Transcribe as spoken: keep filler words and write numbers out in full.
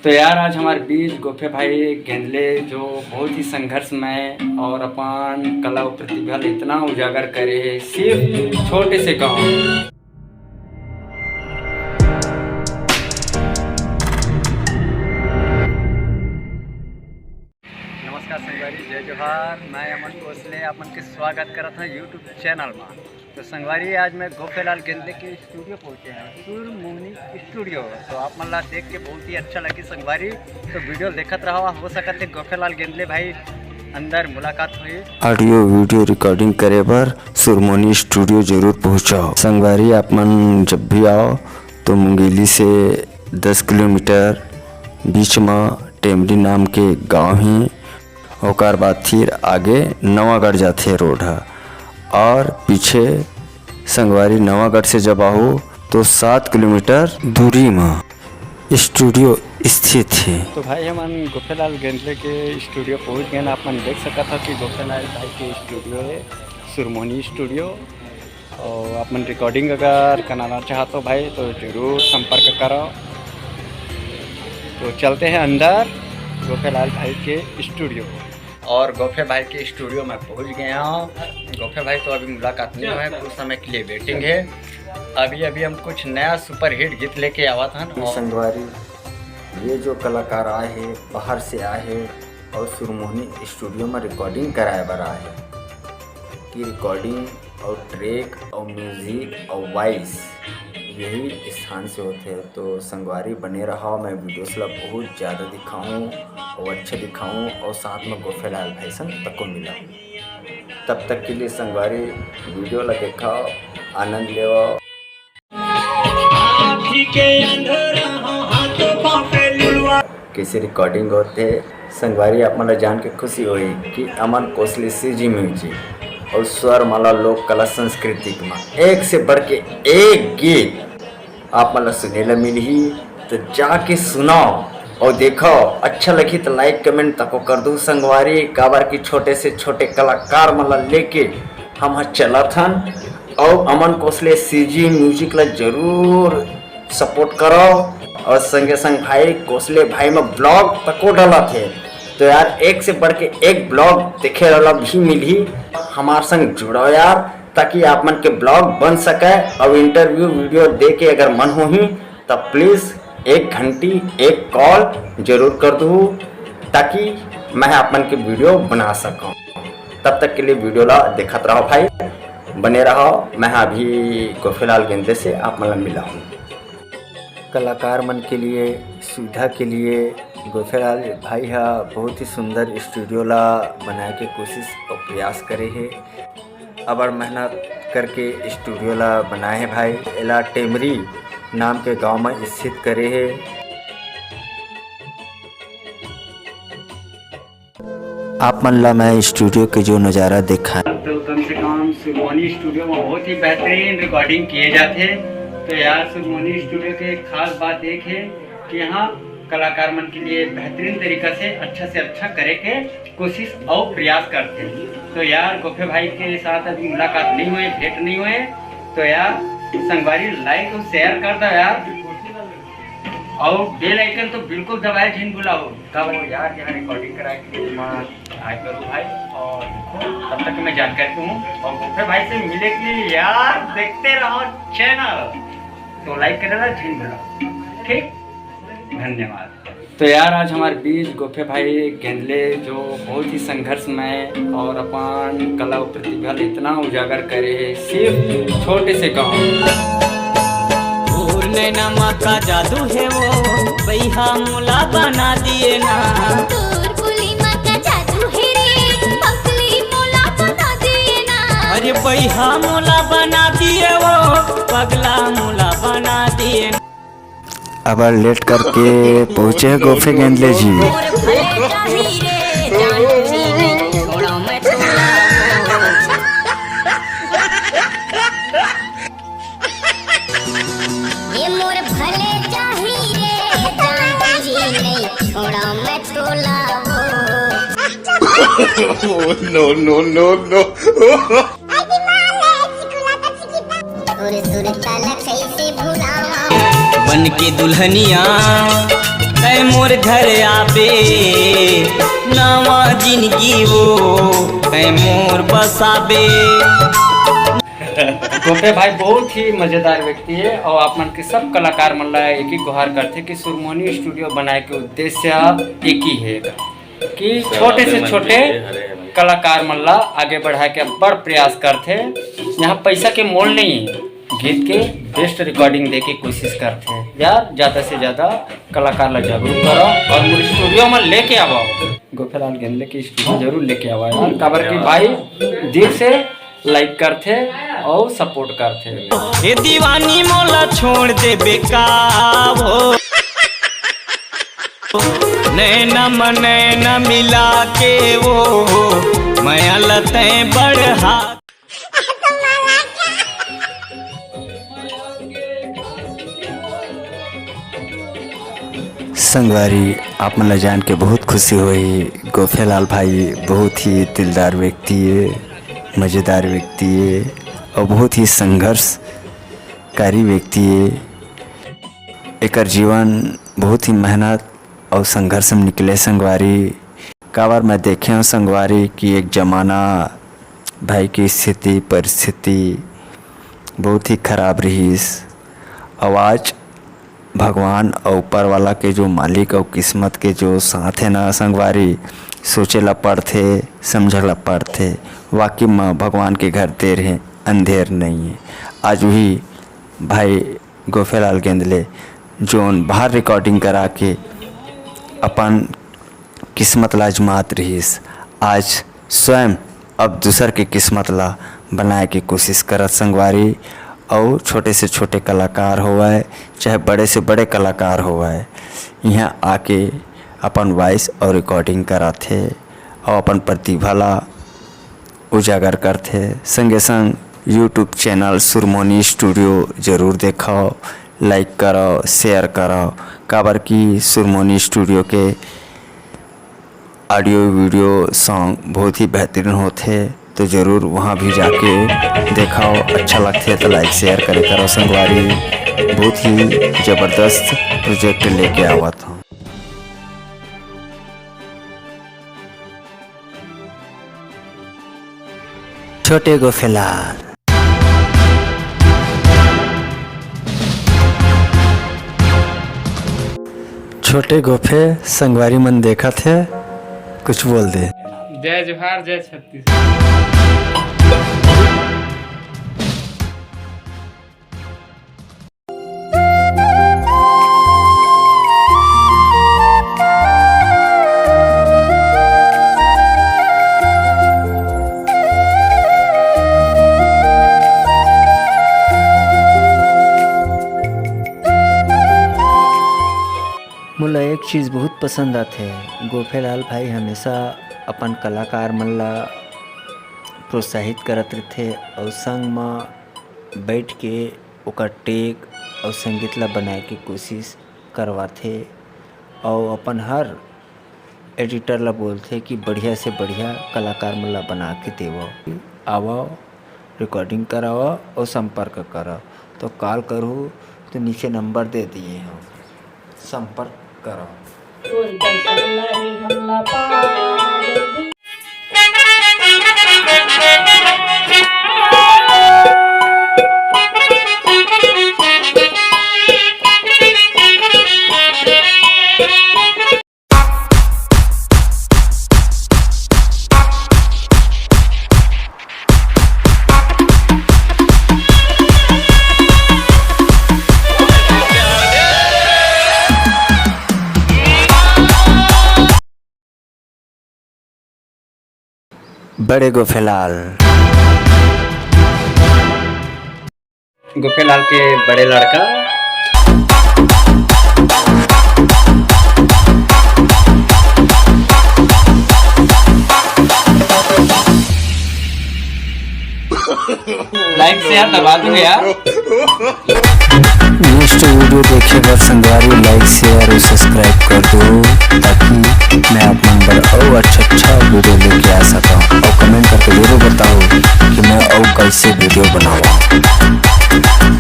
तो यार, आज हमारे बीच गोफे भाई गेंदले, जो बहुत ही संघर्षमय और अपन कला और प्रतिभा ल इतना उजागर करे हे सिर्फ छोटे से गांव में। नमस्कार संगवारी, जय जोहार, मैं अमन कोसले, आप मन के स्वागत करत हूँ YouTube चैनल में। तो संगवारी, आज मैं गोफेलाल गेंदले के स्टूडियो पहुंचे हैं, सुरमोहनी स्टूडियो। तो आप मन ला देख के बहुत ही अच्छा लगी संगवारी, तो वीडियो देखत रहो। हो सकत है गोफेलाल गेंदले भाई अंदर मुलाकात हुई। ऑडियो वीडियो रिकॉर्डिंग करे बर सुरमोहनी स्टूडियो जरूर पहुंचो संगवारी। आप मन जब भी आओ तो मुंगेली से दस किलोमीटर बीच में टेमरी नाम के गांव ही, ओकर बाद फिर आगे नवागढ़ जाथे रोड ह। और पीछे संगवारी नवागढ़ से जब आहू तो सात किलोमीटर दूरी म स्टूडियो स्थित हे। तो भाई, हमन गोफेलाल गेंदले के स्टूडियो पहुंच गए। आप मन देख सकत हो कि गोफेलाल भाई के स्टूडियो है, सुरमोहनी स्टूडियो। और आप मन रिकॉर्डिंग अगर कराना चाहते हो भाई, तो जरूर संपर्क करो। तो चलते हैं अंदर गोफेलाल भाई के स्टूडियो। और गोफे भाई के स्टूडियो में पहुंच गए हैं। गोफे भाई तो अभी मुलाकात नहीं हुआ है, कुछ समय के लिए वेटिंग है। अभी अभी हम कुछ नया सुपरहिट गीत लेके आवत हन। और संगवारी, ये जो कलाकार आए हैं, बाहर से आए हैं और सुरमोहनी स्टूडियो में रिकॉर्डिंग कराए बर आए हैं, कि रिकॉर्डिंग और ट्रैक और म्यूजिक और वॉइस यही स्थान से होते हैं। तो संगवारी बने रहो, मैं वीडियोस ला बहुत ज़्यादा दिखाऊं और अच्छे दिखाऊं और साथ में गोफेलाल भाई संग तको मिलाऊं। तब तक के लिए संगवारी, वीडियो ला देखो, आनंद लेवो। कैसे रिकॉर्डिंग होते संगवारी, आप मन ला जान के खुशी होई कि अमन कोसली सीजी म्यूजिक और स्वर माला लोक कला सांस्कृतिक में एक से बढ़ के एक गीत आप मन ला सुने ला मिलही। तो जाके सुनाओ और देखो, अच्छा लगी तो लाइक कमेंट तको कर दू संगवारी। काबर की छोटे से छोटे कलाकार मन ला लेके हम ह चलत हन। और अमन कोसले सीजी म्यूजिक ला जरूर सपोर्ट करो और संगे संग भाई कोसले भाई में ब्लॉग तको डालत हे। तो यार, एक से बढ़ के एक ब्लॉग देखे वाला भी मिलही। हमार संग जुड़ो यार, ताकि आप मन के ब्लॉग बन सके और इंटरव्यू वीडियो दे के अगर मन होही, तब प्लीज एक घंटी एक कॉल जरूर कर दू, ताकि मैं आप मन के वीडियो बना सकूं। तब तक के लिए वीडियो ला देखत रहो भाई, बने रहो। मैं अभी गोफेलाल गेंदे से आप मन ला मिलाहूं। कलाकार मन के लिए सुविधा के लिए गोफेलाल भाई हा बहुत ही सुंदर स्टूडियो ला बनाए के कोशिश और प्रयास करे हे। अबड़ मेहनत करके स्टूडियो ला बनाए हे भाई। एला टेमरी नाम के गांव में स्थित करे हे। आप मन ला मैं स्टूडियो के जो नज़ारा दिखाए। तो कम से कम सुरमोनी स्टूडियो में बहुत ही बेहतरीन रिकॉर्डिंग किए जाते हैं। तो यार, सुरमोनी स्टूडियो के एक खास बात एक है कि यहाँ कलाकार मन के लिए बेहतरीन तरीका से अच्छा से अच्छा करे के कोशिश और प्रयास करते हैं। तो यार, गोफे भाई के साथ अभी मुलाकात नहीं हुई, भेंट नहीं हुए, तो यार संगवारी, लाइक और शेयर कर दो यार, और बेल आइकन तो बिल्कुल दबाए झिन भुलाओ। कब हो यार, यहाँ रिकॉर्डिंग करा के मैं आए करूँ भाई, और तब तक मैं जानकारी दूँ। और गोफे भाई से मिले के लिए यार, देखते रहो चैनल, तो लाइक करे ला झिन भुलाओ। ठीक, धन्यवाद। तो यार, आज हमारे बीच गोफे भाई गेंदले, जो बहुत ही संघर्षमय और अपन कला और प्रतिभा ल इतना उजागर करे हे सिर्फ छोटे से गांव। तोर नैना मा का जादू हे वो, बइहा मोला बना दिए ना। तोर बोली मा का जादू हे रे, पगली मोला बना दिए ना। अरे बइहा मोला बना दिए वो, पगला मोला बना दिए ना। अबड़ लेट करके पहुंचे गोफे गेंदले जी। ये मोर भले चाही रे, जान जी नहीं छोड़ा मैं तोला वो। No, no, no, no। सुर सुर ताला कैसे भुलावा। बन के दुल्हनिया तै मोर घर आबे, नवा जिंदगी वो तै मोर बसाबे। गोपे भाई बहुत ही मजेदार व्यक्ति है और आप मन के सब कलाकार मन ला एक ही गुहार करथे कि सुरमोनी स्टूडियो बनाए के उद्देश्य एक ही है कि सब छोटे से आपके मन छोटे के हरे हरे। कलाकार मन ला आगे बढ़ाए के बड़ प्रयास करथे। यहाँ पैसा के मोल नहीं है, गीत के बेस्ट रिकॉर्डिंग दे के कोशिश करथे यार, ज्यादा से ज्यादा कलाकार ला जागरूक करो और मोर स्टूडियो में लेके आवो। गोपेलाल गेंदले के स्टूडियो जरूर लेके आवा यार, काबर कि भाई दिल से लाइक करथे और सपोर्ट करथे। ए दीवानी मोला छोड़ देबे का हो, नैना म नैना मिला के वो मया लते बढ़ा। संगवारी, आप मन ला जान के बहुत खुशी होही। गोफेलाल भाई बहुत ही दिलदार व्यक्ति हे, मजेदार व्यक्ति हे और बहुत ही संघर्षकारी व्यक्ति हे। एकर जीवन बहुत ही मेहनत और संघर्ष में निकले संगवारी। काबर मैं देखे हूँ संगवारी कि एक जमाना भाई की स्थिति परिस्थिति बहुत ही खराब रहिस। और आज भगवान और ऊपर वाला के जो मालिक और किस्मत के जो साथ है ना संगवारी, सोचे ला पड़थे, समझे ला पड़थे। वाकई में भगवान के घर देर है, अंधेर नहीं है। आज भी भाई गोफेलाल गेंदले जोन बाहर रिकॉर्डिंग करा के अपन किस्मत ला आजमात रहिस, आज स्वयं अब दूसर के किस्मत ला बनाए के कोशिश करत संगवारी। और छोटे से छोटे कलाकार होवय, चाहे बड़े से बड़े कलाकार होवय, यहाँ आके अपन वॉइस और रिकॉर्डिंग कराथे और अपन प्रतिभा ला उजागर करथे। संगे संग YouTube चैनल सुरमोनी स्टूडियो जरूर देखव, लाइक करव, शेयर करव, काबर कि सुरमोनी स्टूडियो के ऑडियो वीडियो सॉन्ग बहुत ही बेहतरीन होथे, तो जरूर वहाँ भी जाके देखव। अच्छा लगथे तो लाइक शेयर करे करव संगवारी। बहुत ही जबरदस्त प्रोजेक्ट लेके आवत हूँ। छोटे गोफेलाल। छोटे गोफे संगवारी मन देखत हे, कुछ बोल दे। जय जोहार, जय छत्तीसगढ़। मोला एक चीज़ बहुत पसंद आथे, गोफेलाल भाई हमेशा अपन कलाकार मन ला प्रोत्साहित करत रहिथे अउ संग म बैठ के ओकर टेक अउ संगीत ला बनाए के कोशिश करवाथे अउ अपन हर एडिटर ला बोलथे कि बढ़िया से बढ़िया कलाकार मन ला बना के देवव, आवव, रिकॉर्डिंग करावव अउ संपर्क करव। तो कॉल करहू तो नीचे नंबर दे दिए हंव, संपर्क करव। बड़े गोफेलाल। गोफेलाल के बड़े लड़का। लाइक शेयर दबा दूंगा यार। नेक्स्ट वीडियो देखे बर संगवारी लाइक शेयर और सब्सक्राइब कर दो, ताकि मैं आप मन बर अउ अच्छा अच्छा वीडियो लेके आ सकूं। और कमेंट करके जरूर बताओ कि मैं अउ कैसे वीडियो बनाऊं।